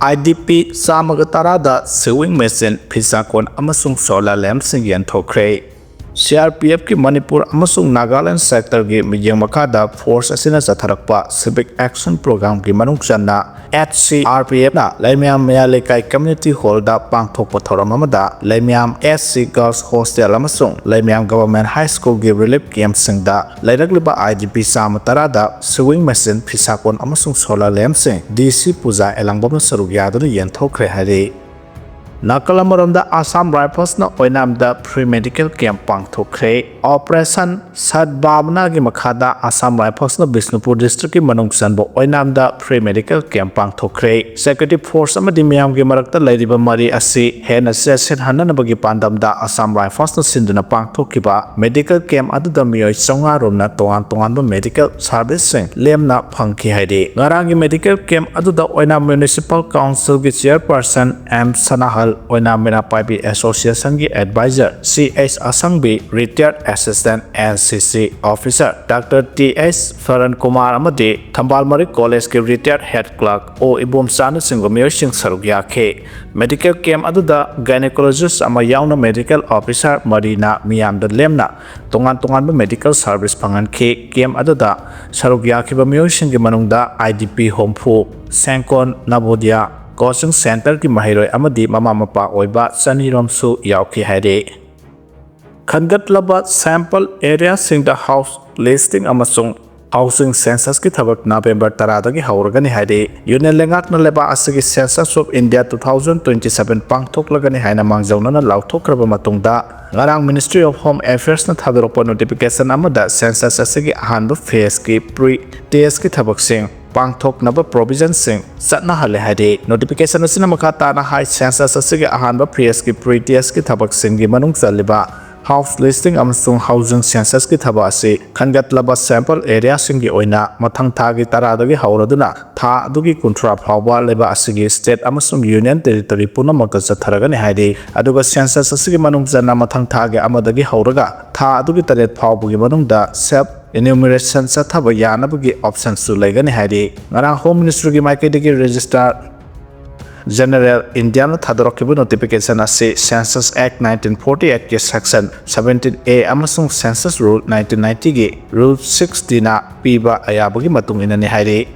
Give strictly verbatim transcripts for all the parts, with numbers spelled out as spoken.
I D P ꯆꯥꯝꯃꯒ ꯇꯔꯥꯗ sewing machine, ꯐꯤꯁꯥꯀꯣꯟ ꯑꯃꯁꯨꯡ solar lampꯁꯤꯡ ꯌꯦꯟꯊꯣꯛꯈ꯭ꯔꯦ꯫ C R P Fꯀꯤ Manipur ꯑꯃꯁꯨꯡ ꯅꯥꯒꯥꯂꯦꯟ sectorꯒꯤ ꯃꯤꯠꯌꯦꯡ ꯃꯈꯥꯗ force ꯑꯁꯤꯅ ꯆꯠꯊꯔꯛꯄ civic action programꯒꯤ ꯃꯅꯨꯡ ꯆꯟꯅ H C R P Fꯅ ꯂꯩꯃꯌꯥꯝ ꯃꯌꯥꯏ ꯂꯩꯀꯥꯏ community hallꯗ ꯄꯥꯡꯊꯣꯛꯄ ꯊꯧꯔꯝ ꯑꯃꯗ ꯂꯩꯃꯌꯥꯝ H C Girls Hostel ꯑꯃꯁꯨꯡ ꯂꯩꯃꯌꯥꯝ Government High Schoolꯒꯤ relief campꯁꯤꯡꯗ ꯂꯩꯔꯛꯂꯤꯕ I D P ꯆꯥꯝꯃ ꯇꯔꯥꯗ sewing machine, ꯐꯤꯁꯥꯀꯣꯟ ꯑꯃꯁꯨꯡ solar lampꯁꯤꯡ D C ꯄꯨꯖꯥ ꯑꯦꯂꯥꯡꯕꯝꯅ ꯁꯔꯨꯛ ꯌꯥꯗꯨꯅ ꯌꯦꯟꯊꯣꯛꯈ꯭ꯔꯦ ꯍꯥꯏꯔꯤ꯫ ꯅꯥꯀꯜ ꯑꯃꯔꯣꯝꯗ Assam Riflesꯅ ꯑꯣꯏꯅꯥꯝꯗ free medical camp ꯄꯥꯡꯊꯣꯛꯈ꯭ꯔꯦ꯫ Operation Sadbhavanaꯒꯤ ꯃꯈꯥꯗ Assam Riflesꯅ ꯕꯤꯁꯅꯨꯄꯨꯔ districtꯀꯤ ꯃꯅꯨꯡ ꯆꯟꯕ ꯑꯣꯏꯅꯥꯝꯗ free medical camp ꯄꯥꯡꯊꯣꯛꯈ꯭ꯔꯦ꯫ Security force ꯑꯃꯗꯤ ꯃꯤꯌꯥꯝꯒꯤ ꯃꯔꯛꯇ ꯂꯩꯔꯤꯕ ꯃꯔꯤ ꯑꯁꯤ ꯍꯦꯟꯅ ꯆꯦꯠꯁꯤꯟꯍꯟꯅꯅꯕꯒꯤ ꯄꯥꯟꯗꯝꯗ Assam Riflesꯅ ꯁꯤꯟꯗꯨꯅ ꯄꯥꯡꯊꯣꯛꯈꯤꯕ medical camp ꯑꯗꯨꯗ ꯃꯤꯑꯣꯏ ꯆꯥꯝꯃꯉꯥ ꯔꯣꯝꯅ ꯇꯣꯉꯥꯟ ꯇꯣꯉꯥꯟꯕ medical serviceꯁꯤꯡ ꯂꯦꯝꯅ ꯐꯪꯈꯤ ꯍꯥꯏꯔꯤ꯫ ꯉꯔꯥꯡꯒꯤ medical camp ꯑꯗꯨꯗ ꯑꯣꯏꯅꯥꯝ Municipal Councilꯒꯤ chairperson M ꯁꯅꯥꯍꯜ, ꯑꯣꯏꯅꯥꯝ ꯃꯤꯔꯥ ꯄꯥꯏꯕꯤ Associationꯒꯤ advisor C H ꯑꯁꯪꯕꯤ, retired assistant N C C officer Doctor T H ꯐꯔꯟ Kumar ꯑꯃꯗꯤ ꯊꯝꯕꯥꯜ ꯃꯔꯤꯛ Collegeꯀꯤ retired head clerk O ꯏꯕꯣꯝꯆꯥꯅꯆꯤꯡꯕ ꯃꯤꯑꯣꯏꯁꯤꯡ ꯁꯔꯨꯛ ꯌꯥꯈꯤ꯫ Medical camp ꯑꯗꯨꯗ gynecologist ꯑꯃ ꯌꯥꯎꯅ medical officer ꯃꯔꯤꯅ ꯃꯤꯌꯥꯝꯗ ꯂꯦꯝꯅ ꯇꯣꯉꯥꯟ ꯇꯣꯉꯥꯟꯕ medical service ꯐꯪꯍꯟꯈꯤ꯫ Camp ꯑꯗꯨꯗ ꯁꯔꯨꯛ ꯌꯥꯈꯤꯕ ꯃꯤꯑꯣꯏꯁꯤꯡꯒꯤ ꯃꯅꯨꯡꯗ I D P ꯍꯨꯝꯐꯨ, ꯁꯦꯡꯀꯣꯟ, Navodaya coaching centreꯒꯤ ꯃꯍꯩꯔꯣꯏ ꯑꯃꯗꯤ ꯃꯃꯥ ꯃꯄꯥ ꯑꯣꯏꯕ ꯆꯅꯤꯔꯣꯝꯁꯨ ꯌꯥꯎꯈꯤ ꯍꯥꯏꯔꯤ꯫ ꯈꯟꯒꯠꯂꯕ sample areaꯁꯤꯡꯗ house listing ꯑꯃꯁꯨꯡ housing censusꯀꯤ ꯊꯕꯛ November ꯇꯔꯥꯗꯒꯤ ꯍꯧꯔꯒꯅꯤ ꯍꯥꯏꯔꯤ꯫ Union ꯂꯩꯉꯥꯛꯅ ꯂꯩꯕꯥꯛ ꯑꯁꯤꯒꯤ Census of India two thousand twenty seven ꯄꯥꯡꯊꯣꯛꯂꯒꯅꯤ ꯍꯥꯏꯅ ꯃꯥꯡꯖꯧꯅꯅ ꯂꯥꯎꯊꯣꯛꯈ꯭ꯔꯕ ꯃꯇꯨꯡꯗ, ꯉꯔꯥꯡ Ministry of Home Affairsꯅ ꯊꯥꯗꯣꯔꯛꯄ notification ꯑꯃꯗ census ꯑꯁꯤꯒꯤ ꯑꯍꯥꯟꯕ phaseꯀꯤ pre-testꯀꯤ ꯊꯕꯛꯁꯤꯡ ꯄꯥꯡꯊꯣꯛꯅꯕ provisionꯁꯤꯡ ꯆꯠꯅꯍꯜꯂꯦ ꯍꯥꯏꯔꯤ꯫ Notification ꯑꯁꯤꯅ ꯃꯈꯥ ꯇꯥꯅ ꯍꯥꯏ, census ꯑꯁꯤꯒꯤ ꯑꯍꯥꯟꯕ phaseꯀꯤ pre-testꯀꯤ ꯊꯕꯛꯁꯤꯡꯒꯤ ꯃꯅꯨꯡ ꯆꯜꯂꯤꯕ house listing ꯑꯃꯁꯨꯡ housing censusꯀꯤ ꯊꯕꯛ ꯑꯁꯤ ꯈꯟꯒꯠꯂꯕ sample areaꯁꯤꯡꯒꯤ ꯑꯣꯏꯅ ꯃꯊꯪ ꯊꯥꯒꯤ ꯇꯔꯥꯗꯒꯤ ꯍꯧꯔꯗꯨꯅ ꯊꯥ ꯑꯗꯨꯒꯤ ꯀꯨꯟꯊ꯭ꯔꯥ ꯐꯥꯎꯕ ꯂꯩꯕꯥꯛ ꯑꯁꯤꯒꯤ state ꯑꯃꯁꯨꯡ union territory ꯄꯨꯝꯅꯃꯛꯇ ꯆꯠꯊꯔꯒꯅꯤ ꯍꯥꯏꯔꯤ꯫ ꯑꯗꯨꯒ census ꯑꯁꯤꯒꯤ ꯃꯅꯨꯡ ꯆꯟꯅ ꯃꯊꯪ ꯊꯥꯒꯤ ꯑꯃꯗꯒꯤ ꯍꯧꯔꯒ ꯊꯥ ꯑꯗꯨꯒꯤ ꯇꯔꯦꯠ ꯐꯥꯎꯕꯒꯤ ꯃꯅꯨꯡꯗ self enumeration ꯆꯠꯊꯕ ꯌꯥꯅꯕꯒꯤ optionꯁꯨ ꯂꯩꯒꯅꯤ ꯍꯥꯏꯔꯤ꯫ ꯉꯔꯥꯡ Home Ministryꯒꯤ ꯃꯥꯏꯀꯩꯗꯒꯤ Registrar General Indiana ꯊꯥꯗꯣꯔꯛꯈꯤꯕ notification ꯑꯁꯤ Census Act nineteen forty eight ꯀꯤ section seventeen A ꯑꯃꯁꯨꯡ Census Rule nineteen ninety ꯒꯤ Rule sixty ꯅ ꯄꯤꯕ ꯑꯌꯥꯕꯒꯤ ꯃꯇꯨꯡ ꯏꯟꯅꯅꯤ ꯍꯥꯏꯔꯤ꯫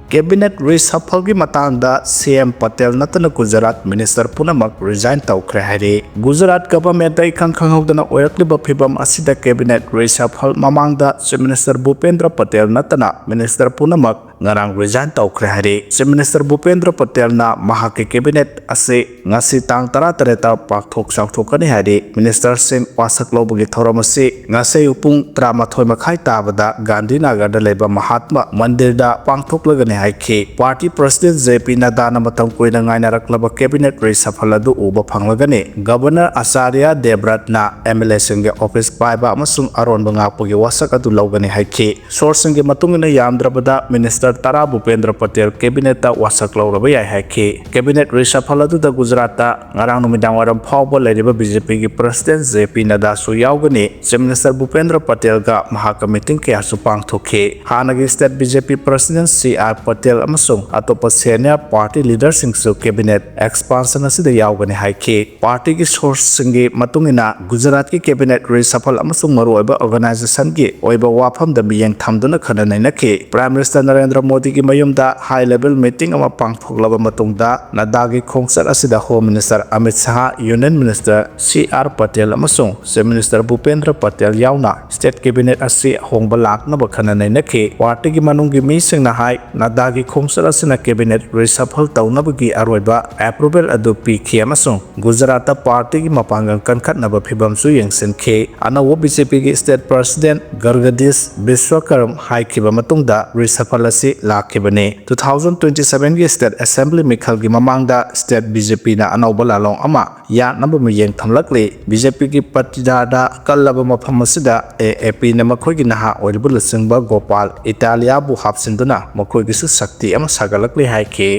Cabinet reshuffle ꯒꯤ ꯃꯇꯥꯡꯗ C M ꯄꯇꯦꯜ ꯅꯠꯇꯅ ꯒꯨꯖꯔꯥꯠ minister ꯄꯨꯝꯅꯃꯛ resign ꯇꯧꯈ꯭ꯔꯦ ꯍꯥꯏꯔꯤ꯫ ꯒꯨꯖꯔꯥꯠ government ꯇ ꯏꯈꯪ ꯈꯪꯍꯧꯗꯅ ꯑꯣꯏꯔꯛꯂꯤꯕ ꯐꯤꯚꯝ ꯑꯁꯤꯗ cabinet reshuffle ꯃꯃꯥꯡꯗ Chief Minister ꯚꯨꯄꯦꯟꯗ꯭ꯔ ꯄꯇꯦꯜ ꯅꯠꯇꯅ minister ꯄꯨꯝꯅꯃꯛ ꯉꯔꯥꯡ resign ꯇꯧꯈ꯭ꯔꯦ ꯍꯥꯏꯔꯤ꯫ Chief Minister ꯚꯨꯄꯦꯟꯗ꯭ꯔ ꯄꯇꯦꯜꯅ ꯃꯍꯥꯛꯀꯤ cabinet ꯑꯁꯤ ꯉꯁꯤ ꯇꯥꯡ ꯇꯔꯥꯇꯔꯦꯠꯇ ꯄꯥꯛꯊꯣꯛ ꯆꯥꯎꯊꯣꯛꯀꯅꯤ ꯍꯥꯏꯔꯤ꯫ Ministerꯁꯤꯡ ꯋꯥꯁꯛ ꯂꯧꯕꯒꯤ ꯊꯧꯔꯝ ꯑꯁꯤ ꯉꯁꯤ ꯑꯌꯨꯛ ꯄꯨꯡ ꯇꯔꯥꯃꯥꯊꯣꯏ ꯃꯈꯥꯏ ꯇꯥꯕꯗ ꯒꯥꯟꯙꯤꯅꯒꯔꯗ ꯂꯩꯕ ꯃꯍꯥꯠꯃ ꯃꯟꯗꯤꯔꯗ ꯄꯥꯡꯊꯣꯛꯂꯒꯅꯤ ꯍꯥꯏꯈꯤ꯫ Party President J P ꯅꯗꯥꯅ ꯃꯇꯝ ꯀꯨꯏꯅ ꯉꯥꯏꯅꯔꯛꯂꯕ cabinet reshuffle ꯑꯗꯨ ꯎꯕ ꯐꯪꯂꯒꯅꯤ꯫ Governor ꯑꯆꯥꯔꯌ ꯗꯦꯕ꯭ꯔꯠꯅ M L A ꯁꯤꯡꯒꯤ office ꯄꯥꯏꯕ ꯑꯃꯁꯨꯡ ꯑꯔꯣꯟꯕ ꯉꯥꯛꯄꯒꯤ ꯋꯥꯁꯛ ꯑꯗꯨ ꯂꯧꯒꯅꯤ ꯍꯥꯏꯈꯤ꯫ Sourceꯁꯤꯡꯒꯤ ꯃꯇꯨꯡ ꯏꯟꯅ ꯌꯥꯝꯗ꯭ꯔꯕꯗ minister ꯇꯔꯥ ꯚꯨꯄꯦꯟꯗ꯭ꯔ ꯄꯇꯦꯜ cabinetꯇ ꯋꯥꯁꯛ ꯂꯧꯔꯕ ꯌꯥꯏ ꯍꯥꯏꯈꯤ꯫ Cabinet reshuffle ꯑꯗꯨꯗ ꯒꯨꯖꯔꯥꯠꯇ ꯉꯔꯥꯡ ꯅꯨꯃꯤꯗꯥꯡ ꯋꯥꯏꯔꯝ ꯐꯥꯎꯕ ꯂꯩꯔꯤꯕ B J Pꯒꯤ President J P ꯅꯗꯥꯁꯨ ꯌꯥꯎꯒꯅꯤ꯫ Chief Minister ꯚꯨꯄꯦꯟꯗ꯭ꯔ ꯄꯇꯦꯜꯒ ꯃꯍꯥꯛꯀ meeting ꯀꯌꯥꯁꯨ ꯄꯥꯡꯊꯣꯛꯈꯤ꯫ ꯍꯥꯟꯅꯒꯤ state B J P President C R Patel ꯑꯃꯁꯨꯡ ꯑꯇꯣꯞꯄ senior party leaderꯁꯤꯡꯁꯨ cabinet expansion ꯑꯁꯤꯗ ꯌꯥꯎꯒꯅꯤ ꯍꯥꯏꯈꯤ꯫ Partyꯒꯤ sourceꯁꯤꯡꯒꯤ ꯃꯇꯨꯡ ꯏꯟꯅ ꯒꯨꯖꯔꯥꯠꯀꯤ cabinet reshuffle ꯑꯃꯁꯨꯡ ꯃꯔꯨꯑꯣꯏꯕ organizationꯒꯤ ꯑꯣꯏꯕ ꯋꯥꯐꯝꯗ ꯃꯤꯠꯌꯦꯡ ꯊꯝꯗꯨꯅ ꯈꯟꯅ ꯅꯩꯅꯈꯤ꯫ Prime Minister ꯅꯔꯦꯟꯗ꯭ꯔ ꯃꯣꯗꯤꯒꯤ ꯃꯌꯨꯝꯗ high level meeting ꯑꯃ ꯄꯥꯡꯊꯣꯛꯂꯕ ꯃꯇꯨꯡꯗ ꯅꯗꯥꯒꯤ ꯈꯣꯡꯆꯠ ꯑꯁꯤꯗ Home Minister ꯑꯃꯤꯠ ꯁꯍꯥ, Union Minister C R Patel ꯑꯃꯁꯨꯡ Chief Minister ꯚꯨꯄꯦꯟꯗ꯭ꯔ ꯄꯇꯦꯜ ꯌꯥꯎꯅ state cabinet ꯑꯁꯤ ꯑꯍꯣꯡꯕ ꯂꯥꯛꯅꯕ ꯈꯟꯅ ꯅꯩꯅꯈꯤ꯫ Partyꯒꯤ ꯃꯅꯨꯡꯒꯤ ꯃꯤꯁꯤꯡꯅ ꯍꯥꯏ, ꯅꯗꯥꯒꯤ ꯈꯣꯡꯆꯠ ꯑꯁꯤꯅ cabinet reshuffle ꯇꯧꯅꯕꯒꯤ ꯑꯔꯣꯏꯕ approval ꯑꯗꯨ ꯄꯤꯈꯤ ꯑꯃꯁꯨꯡ ꯒꯨꯖꯔꯥꯠꯇ partyꯒꯤ ꯃꯄꯥꯡꯒꯜ ꯀꯟꯈꯠꯅꯕ ꯐꯤꯚꯝꯁꯨ ꯌꯦꯡꯁꯤꯟꯈꯤ꯫ ꯑꯅꯧꯕ B J Pꯒꯤ state president ꯒꯔꯒꯗꯤꯁ ꯕꯤꯁ꯭ꯋꯀꯔꯝ ꯍꯥꯏꯈꯤꯕ ꯃꯇꯨꯡꯗ reshuffle ꯑꯁꯤ ꯂꯥꯛꯈꯤꯕꯅꯤ꯫ Two thousand twenty sevenꯒꯤ state assembly ꯃꯤꯈꯜꯒꯤ ꯃꯃꯥꯡꯗ state B J Pꯅ ꯑꯅꯧꯕ ꯂꯥꯂꯣꯡ ꯑꯃ ꯌꯥꯠꯅꯕ ꯃꯤꯠꯌꯦꯡ ꯊꯝꯂꯛꯂꯤ꯫ B J Pꯒꯤ ꯄꯇꯤꯗꯥꯔꯗ ꯀꯜꯂꯕ ꯃꯐꯝ ꯑꯁꯤꯗ A A Pꯅ ꯃꯈꯣꯏꯒꯤ ꯅꯍꯥ ꯑꯣꯏꯔꯤꯕ ꯂꯨꯆꯤꯡꯕ ꯒꯣꯄꯥꯜ ꯏꯇꯥꯂꯤꯌꯥꯕꯨ ꯍꯥꯞꯆꯤꯟꯗꯨꯅ ꯃꯈꯣꯏꯒꯤꯁꯨ ꯁꯛꯇꯤ ꯑꯃ ꯁꯥꯒꯠꯂꯛꯂꯤ ꯍꯥꯏꯈꯤ꯫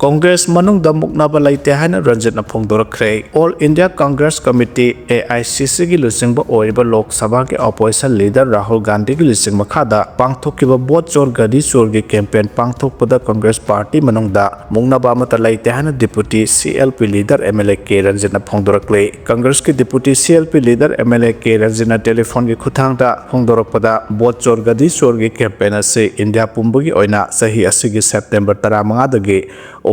ꯀꯣꯡꯒ꯭ꯔꯦꯁ ꯃꯅꯨꯡꯗ ꯃꯨꯛꯅꯕ ꯂꯩꯇꯦ ꯍꯥꯏꯅ ꯔꯟꯖꯤꯠꯅ ꯐꯣꯡꯗꯣꯔꯛꯈ꯭ꯔꯦ꯫ All India Congress Committee, A I C C ꯒꯤ ꯂꯨꯆꯤꯡꯕ ꯑꯣꯏꯔꯤꯕ ꯂꯣꯛ ꯁꯚꯥꯒꯤ opposition leader ꯔꯥꯍꯨꯜ ꯒꯥꯟꯙꯤꯒꯤ ꯂꯨꯆꯤꯡ ꯃꯈꯥꯗ ꯄꯥꯡꯊꯣꯛꯈꯤꯕ ꯚꯣꯠ ꯆꯣꯔ ꯒꯥꯔꯤ ꯆꯣꯔꯒꯤ campaign ꯄꯥꯡꯊꯣꯛꯄꯗ ꯀꯣꯡꯒ꯭ꯔꯦꯁ ꯄꯥꯔꯇꯤ ꯃꯅꯨꯡꯗ ꯃꯨꯛꯅꯕ ꯑꯃꯠꯇ ꯂꯩꯇꯦ ꯍꯥꯏꯅ Deputy C L P leader M L A K ꯔꯟꯖꯤꯠꯅ ꯐꯣꯡꯗꯣꯔꯛꯂꯤ꯫ ꯀꯪꯒ꯭ꯔꯦꯁꯀꯤ Deputy C L P leader M L A K ꯔꯟꯖꯤꯠꯅ ꯇꯦꯂꯤꯐꯣꯟꯒꯤ ꯈꯨꯠꯊꯥꯡꯗ ꯐꯣꯡꯗꯣꯔꯛꯄꯗ, ꯚꯣꯠ ꯆꯣꯔ ꯒꯥꯔꯤ ꯆꯣꯔꯒꯤ campaign ꯑꯁꯤ ꯏꯟꯗꯤꯌꯥ ꯄꯨꯝꯕꯒꯤ ꯑꯣꯏꯅ ꯆꯍꯤ ꯑꯁꯤꯒꯤ September ꯇꯔꯥꯃꯉꯥꯗꯒꯤ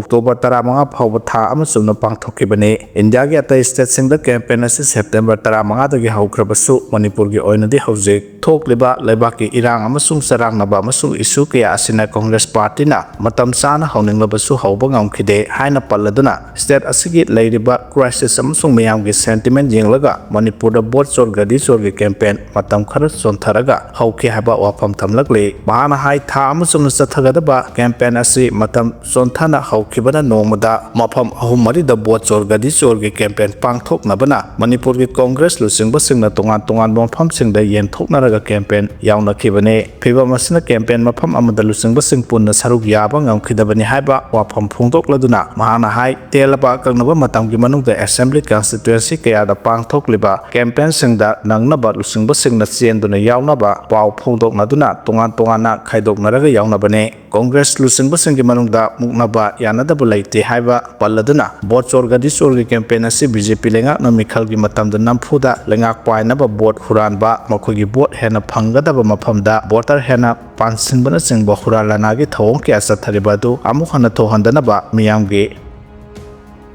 October ꯇꯔꯥꯃꯉꯥ ꯐꯥꯎꯕ ꯊꯥ ꯑꯃ ꯆꯨꯞꯅ ꯄꯥꯡꯊꯣꯛꯈꯤꯕꯅꯤ꯫ ꯏꯟꯗꯤꯌꯥꯒꯤ ꯑꯇꯩ stateꯁꯤꯡꯗ campaign ꯑꯁꯤ September ꯇꯔꯥꯃꯉꯥꯗꯒꯤ ꯍꯧꯈ꯭ꯔꯕꯁꯨ, ꯃꯅꯤꯄꯨꯔꯒꯤ ꯑꯣꯏꯅꯗꯤ ꯍꯧꯖꯤꯛ ꯊꯣꯛꯂꯤꯕ ꯂꯩꯕꯥꯛꯀꯤ ꯏꯔꯥꯡ ꯑꯃꯁꯨꯡ ꯆꯔꯥꯡꯅꯕ ꯑꯃꯁꯨꯡ issue ꯀꯌꯥ ꯑꯁꯤꯅ ꯀꯪꯒ꯭ꯔꯦꯁ ꯄꯥꯔꯇꯤꯅ ꯃꯇꯝ ꯆꯥꯅ ꯍꯧꯅꯤꯡꯂꯕꯁꯨ ꯍꯧꯕ ꯉꯝꯈꯤꯗꯦ ꯍꯥꯏꯅ ꯄꯜꯂꯗꯨꯅ, state ꯑꯁꯤꯒꯤ ꯂꯩꯔꯤꯕ crisis ꯑꯃꯁꯨꯡ ꯃꯤꯌꯥꯝꯒꯤ sentiment ꯌꯦꯡꯂꯒ ꯃꯅꯤꯄꯨꯔꯗ ꯚꯣꯠ ꯆꯣꯔ ꯒꯥꯔꯤ ꯆꯣꯔꯒꯤ campaign ꯃꯇꯝ ꯈꯔ ꯆꯣꯟꯊꯔꯒ ꯍꯧꯈꯤ ꯍꯥꯏꯕ ꯋꯥꯐꯝ ꯊꯝꯂꯛꯂꯤ꯫ ꯃꯍꯥꯛꯅ ꯍꯥꯏ, ꯊꯥ ꯑꯃ ꯆꯨꯞꯅ ꯆꯠꯊꯒꯗꯕ campaign ꯑꯁꯤ ꯃꯇꯝ ꯆꯣꯟꯊꯅ ꯍꯧꯈꯤꯕꯅ ꯅꯣꯡꯃꯗ ꯃꯐꯝ ꯑꯍꯨꯝ ꯃꯔꯤꯗ ꯚꯣꯠ ꯆꯣꯔ ꯒꯥꯔꯤ ꯆꯣꯔꯒꯤ campaign ꯄꯥꯡꯊꯣꯛꯅꯕꯅ ꯃꯅꯤꯄꯨꯔꯒꯤ ꯀꯪꯒ꯭ꯔꯦꯁ ꯂꯨꯆꯤꯡꯕꯁꯤꯡꯅ ꯇꯣꯉꯥꯟ ꯇꯣꯉꯥꯟꯕ ꯃꯐꯝꯁꯤꯡꯗ ꯌꯦꯟꯊꯣꯛꯅꯔꯒ campaign ꯌꯥꯎꯅꯈꯤꯕꯅꯤ꯫ ꯐꯤꯚꯝ ꯑꯁꯤꯅ campaign ꯃꯐꯝ ꯑꯃꯗ ꯂꯨꯆꯤꯡꯕꯁꯤꯡ ꯄꯨꯟꯅ ꯁꯔꯨꯛ ꯌꯥꯕ ꯉꯝꯈꯤꯗꯕꯅꯤ ꯍꯥꯏꯕ ꯋꯥꯐꯝ ꯐꯣꯡꯗꯣꯛꯂꯗꯨꯅ, ꯃꯍꯥꯛꯅ ꯍꯥꯏ, ꯇꯦꯜꯂꯕ ꯑꯀꯛꯅꯕ ꯃꯇꯝꯒꯤ ꯃꯅꯨꯡꯗ assembly constituency ꯀꯌꯥꯗ ꯄꯥꯡꯊꯣꯛꯂꯤꯕ campaignꯁꯤꯡꯗ ꯅꯪꯅꯕ ꯂꯨꯆꯤꯡꯕꯁꯤꯡꯅ ꯆꯦꯟꯗꯨꯅ ꯌꯥꯎꯅꯕ ꯄꯥꯎ ꯐꯣꯡꯗꯣꯛꯅꯗꯨꯅ ꯇꯣꯉꯥꯟ ꯇꯣꯉꯥꯟꯅ ꯈꯥꯏꯗꯣꯛꯅꯔꯒ ꯌꯥꯎꯅꯕꯅꯤ꯫ ꯀꯪꯒ꯭ꯔꯦꯁ ꯂꯨꯆꯤꯡꯕꯁꯤꯡꯒꯤ ꯃꯅꯨꯡꯗ ꯃꯨꯛꯅꯕ ꯌꯥꯅꯗꯕ ꯂꯩꯇꯦ ꯍꯥꯏꯕ ꯄꯜꯂꯗꯨꯅ, ꯚꯣꯠ ꯆꯣꯔ ꯒꯥꯔꯤ ꯆꯣꯔꯒꯤ campaign ꯑꯁꯤ B J P ꯂꯩꯉꯥꯛꯅ ꯃꯤꯈꯜꯒꯤ ꯃꯇꯝꯗ ꯅꯝꯐꯨꯗ ꯂꯩꯉꯥꯛ ꯄꯥꯏꯅꯕ ꯚꯣꯠ ꯍꯨꯔꯥꯟꯕ, ꯃꯈꯣꯏꯒꯤ ꯚꯣꯠ ꯍꯦꯟꯅ ꯐꯪꯒꯗꯕ ꯃꯐꯝꯗ voter ꯍꯦꯟꯅ ꯄꯥꯟꯁꯤꯟꯕꯅꯆꯤꯡꯕ ꯍꯨꯔꯥꯟ ꯂꯥꯟꯅꯥꯒꯤ ꯊꯧꯑꯣꯡ ꯀꯌꯥ ꯆꯠꯊꯔꯤꯕ ꯑꯗꯨ ꯑꯃꯨꯛ ꯍꯟꯅ ꯊꯣꯛꯍꯟꯗꯅꯕ ꯃꯤꯌꯥꯝꯒꯤ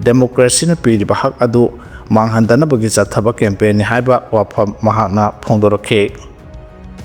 democracyꯅ ꯄꯤꯔꯤꯕ ꯍꯛ ꯑꯗꯨ ꯃꯥꯡꯍꯟꯗꯅꯕꯒꯤ ꯆꯠꯊꯕ campaignꯅꯤ ꯍꯥꯏꯕ ꯋꯥꯐꯝ ꯃꯍꯥꯛꯅ ꯐꯣꯡꯗꯣꯔꯛꯈꯤ꯫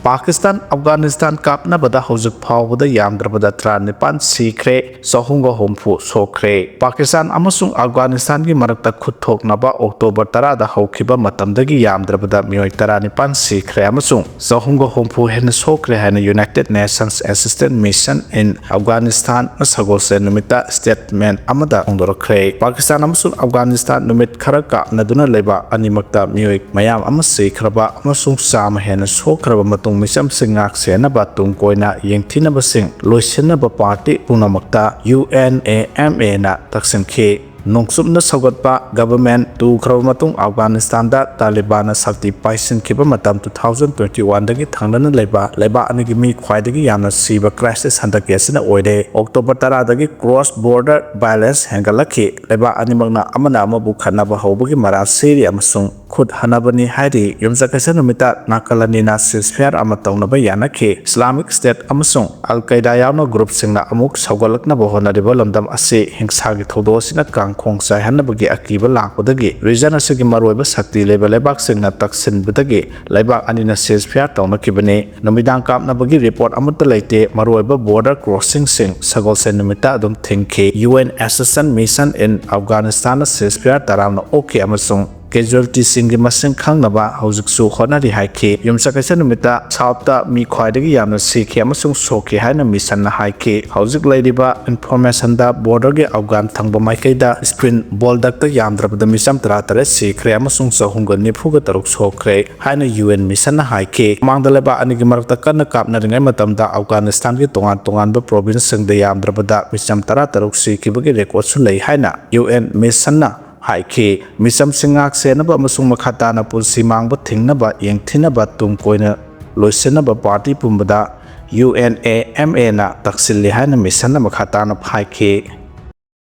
ꯄꯥꯀꯤꯁꯇꯥꯟ ꯑꯐꯒꯥꯅꯤꯁꯇꯥꯟ ꯀꯥꯞꯅꯕꯗ ꯍꯧꯖꯤꯛ ꯐꯥꯎꯕꯗ ꯌꯥꯝꯗ꯭ꯔꯕꯗ ꯇꯔꯥꯅꯤꯄꯥꯟ ꯁꯤꯈ꯭ꯔꯦ, ꯆꯍꯨꯝꯒ ꯍꯨꯝꯐꯨ ꯁꯣꯛꯈ꯭ꯔꯦ꯫ ꯄꯥꯀꯤꯁꯇꯥꯟ ꯑꯃꯁꯨꯡ ꯑꯐꯒꯥꯅꯤꯁꯇꯥꯟꯒꯤ ꯃꯔꯛꯇ ꯈꯨꯠ ꯊꯣꯛꯅꯕ October ꯇꯔꯥꯗ ꯍꯧꯈꯤꯕ ꯃꯇꯝꯗꯒꯤ ꯌꯥꯝꯗ꯭ꯔꯕꯗ ꯃꯤꯑꯣꯏ ꯇꯔꯥꯅꯤꯄꯥꯟ ꯁꯤꯈ꯭ꯔꯦ ꯑꯃꯁꯨꯡ ꯆꯍꯨꯝꯒ ꯍꯨꯝꯐꯨ ꯍꯦꯟꯅ ꯁꯣꯛꯈ꯭ꯔꯦ ꯍꯥꯏꯅ United Nations Assistance Mission in Afghanistanꯅ ꯁꯒꯣꯜꯁꯦꯟ ꯅꯨꯃꯤꯠꯇ statement ꯑꯃꯗ ꯐꯣꯡꯗꯣꯔꯛꯈ꯭ꯔꯦ꯫ ꯄꯥꯀꯤꯁꯇꯥꯟ ꯑꯃꯁꯨꯡ ꯑꯐꯒꯥꯅꯤꯁꯇꯥꯟ ꯅꯨꯃꯤꯠ ꯈꯔ ꯀꯥꯞꯅꯗꯨꯅ ꯂꯩꯕ ꯑꯅꯤꯃꯛꯇ ꯃꯤꯑꯣꯏ ꯃꯌꯥꯝ ꯑꯃ ꯁꯤꯈ꯭ꯔꯕ ꯑꯃꯁꯨꯡ ꯆꯥꯝꯃ ꯍꯦꯟꯅ ꯁꯣꯛꯈ꯭ꯔꯕ ꯃꯇꯨꯡ ꯃꯤꯆꯝꯁꯤꯡ ꯉꯥꯛ ꯁꯦꯟꯅꯕ ꯇꯨꯡ ꯀꯣꯏꯅ ꯌꯦꯡꯊꯤꯅꯕꯁꯤꯡ ꯂꯣꯏꯁꯤꯟꯅꯕ ꯄꯥꯔꯇꯤ ꯄꯨꯝꯅꯃꯛꯇ UNAMAꯅ ꯇꯛꯁꯤꯟꯈꯤ꯫ ꯅꯣꯡꯆꯨꯞꯅ ꯁꯧꯒꯠꯄ ꯒꯚꯔꯟꯃꯦꯟꯠ ꯇꯨꯈ꯭ꯔꯕ ꯃꯇꯨꯡ ꯑꯐꯒꯥꯅꯤꯁꯇꯥꯟꯗ ꯇꯥꯂꯤꯕꯥꯟꯅ ꯁꯛꯇꯤ ꯄꯥꯏꯁꯤꯟꯈꯤꯕ ꯃꯇꯝ two thousand twenty oneꯗꯒꯤ ꯊꯪꯅꯅ ꯂꯩꯕ ꯂꯩꯕꯥꯛ ꯑꯅꯤꯒꯤ ꯃꯤ ꯈ꯭ꯋꯥꯏꯗꯒꯤ ꯌꯥꯝꯅ ꯁꯤꯕ ꯀ꯭ꯔꯥꯏꯁꯤꯁ ꯍꯟꯗꯛꯀꯤ ꯑꯁꯤꯅ ꯑꯣꯏꯔꯦ꯫ ꯑꯣꯛꯇꯣꯕꯔ ꯇꯔꯥꯗꯒꯤ ꯀ꯭ꯔꯣꯁ ꯕꯣꯔꯗꯔ ꯚꯥꯏꯑꯣꯂꯦꯟꯁ ꯍꯦꯟꯒꯠꯂꯛꯈꯤ꯫ ꯂꯩꯕꯥꯛ ꯑꯅꯤꯃꯛꯅ ꯑꯃꯅ ꯑꯃꯕꯨ ꯈꯠꯅꯕ ꯍꯧꯕꯒꯤ ꯃꯔꯥꯜ ꯁꯤꯔꯤ ꯑꯃꯁꯨꯡ ꯈꯨꯠ ꯍꯟꯅꯕꯅꯤ ꯍꯥꯏꯔꯤ꯫ ꯌꯨꯝꯁꯀꯩꯁ ꯅꯨꯃꯤꯠꯇ ꯅꯥꯀꯜ ꯑꯅꯤꯅ ceasefire ꯑꯃ ꯇꯧꯅꯕ ꯌꯥꯅꯈꯤ꯫ ꯏꯁꯂꯥꯃꯤꯛ ꯁ꯭ꯇꯦꯠ ꯑꯃꯁꯨꯡ ꯑꯜ ꯀꯩꯗꯥ ꯌꯥꯎꯅ ꯒ꯭ꯔꯨꯞꯁꯤꯡꯅ ꯑꯃꯨꯛ ꯁꯧꯒꯠꯂꯛꯅꯕ ꯍꯣꯠꯅꯔꯤꯕ ꯂꯝꯗꯝ ꯑꯁꯤ ꯍꯤꯡꯁꯥꯒꯤ ꯊꯧꯗꯣꯛ ꯑꯁꯤꯅ ꯀꯥꯡꯈꯣꯡ ꯆꯥꯏꯍꯟꯅꯕꯒꯤ ꯑꯀꯤꯕ ꯂꯥꯛꯄꯗꯒꯤ ꯔꯤꯖꯟ ꯑꯁꯤꯒꯤ ꯃꯔꯨꯑꯣꯏꯕ ꯁꯛꯇꯤ ꯂꯩꯕ ꯂꯩꯕꯥꯛꯁꯤꯡꯅ ꯇꯛꯁꯤꯟꯕꯗꯒꯤ ꯂꯩꯕꯥꯛ ꯑꯅꯤꯅ ceasefire ꯇꯧꯅꯈꯤꯕꯅꯤ꯫ ꯅꯨꯃꯤꯗꯥꯡ ꯀꯥꯞꯅꯕꯒꯤ ꯔꯤꯄꯣꯔꯠ ꯑꯃꯠꯇ ꯂꯩꯇꯦ꯫ ꯃꯔꯨꯑꯣꯏꯕ ꯕꯣꯔꯗꯔ ꯀ꯭ꯔꯣꯁꯤꯡꯁꯤꯡ ꯁꯒꯣꯜꯁꯦꯟ ꯅꯨꯃꯤꯠꯇ ꯑꯗꯨꯝ ꯊꯤꯡꯈꯤ꯫ UN Assistance Mission in Afghanistanꯅ ceasefire ꯇꯔꯥꯝꯅ ꯑꯣꯛꯈꯤ ꯑꯃꯁꯨꯡ casualtyꯁꯤꯡꯒꯤ ꯃꯁꯤꯡ ꯈꯪꯅꯕ ꯍꯧꯖꯤꯛꯁꯨ ꯍꯣꯠꯅꯔꯤ ꯍꯥꯏꯈꯤ꯫ ꯌꯨꯝꯁꯀꯩꯁ ꯅꯨꯃꯤꯠꯇ ꯁꯥꯎꯠꯇ ꯃꯤ ꯈ꯭ꯋꯥꯏꯗꯒꯤ ꯌꯥꯝꯅ ꯁꯤꯈꯤ ꯑꯃꯁꯨꯡ ꯁꯣꯛꯈꯤ ꯍꯥꯏꯅ ꯃꯤꯁꯟꯅ ꯍꯥꯏꯈꯤ꯫ ꯍꯧꯖꯤꯛ ꯂꯩꯔꯤꯕ ꯏꯟꯐꯣꯔꯃꯦꯁꯟꯗ ꯕꯣꯔꯗꯔꯒꯤ ꯑꯐꯒꯥꯟ ꯊꯪꯕ ꯃꯥꯏꯀꯩꯗ ꯁ꯭ꯄ꯭ꯔꯤꯟ ꯕꯣꯜꯗꯛꯇ ꯌꯥꯝꯗ꯭ꯔꯕꯗ ꯃꯤꯆꯝ ꯇꯔꯥꯇꯔꯦꯠ ꯁꯤꯈ꯭ꯔꯦ ꯑꯃꯁꯨꯡ ꯆꯍꯨꯝꯒ ꯅꯤꯐꯨꯒ ꯇꯔꯨꯛ ꯁꯣꯛꯈ꯭ꯔꯦ ꯍꯥꯏꯅ UN ꯃꯤꯁꯟꯅ ꯍꯥꯏꯈꯤ꯫ ꯃꯃꯥꯡꯗ ꯂꯩꯕꯥꯛ ꯑꯅꯤꯒꯤ ꯃꯔꯛꯇ ꯀꯟꯅ ꯀꯥꯞꯅꯔꯤꯉꯩ ꯃꯇꯝꯗ ꯑꯐꯒꯥꯅꯤꯁꯇꯥꯟꯒꯤ ꯇꯣꯉꯥꯟ ꯇꯣꯉꯥꯟꯕ ꯄ꯭ꯔꯣꯚꯤꯟꯁꯁꯤꯡꯗ ꯌꯥꯝꯗ꯭ꯔꯕꯗ ꯃꯤꯆꯝ ꯇꯔꯥꯇꯔꯨꯛ ꯁꯤꯈꯤꯕꯒꯤ ꯔꯦꯀꯣꯔꯠꯁꯨ ꯂꯩ ꯍꯥꯏꯅ UN ꯃꯤꯁꯟꯅ ꯍꯥꯏꯈꯤ꯫ ꯃꯤꯆꯝꯁꯤꯡ ꯉꯥꯛ ꯁꯦꯟꯅꯕ ꯑꯃꯁꯨꯡ ꯃꯈꯥ ꯇꯥꯅ ꯄꯨꯟꯁꯤ ꯃꯥꯡꯕ ꯊꯤꯡꯅꯕ ꯌꯦꯡꯊꯤꯅꯕ ꯇꯨꯡ ꯀꯣꯏꯅ ꯂꯣꯏꯁꯤꯟꯅꯕ ꯄꯥꯔꯇꯤ ꯄꯨꯝꯕꯗ UNAMAꯅ ꯇꯛꯁꯤꯜꯂꯤ ꯍꯥꯏꯅ ꯃꯤꯁꯟꯅ ꯃꯈꯥ ꯇꯥꯅ ꯍꯥꯏꯈꯤ꯫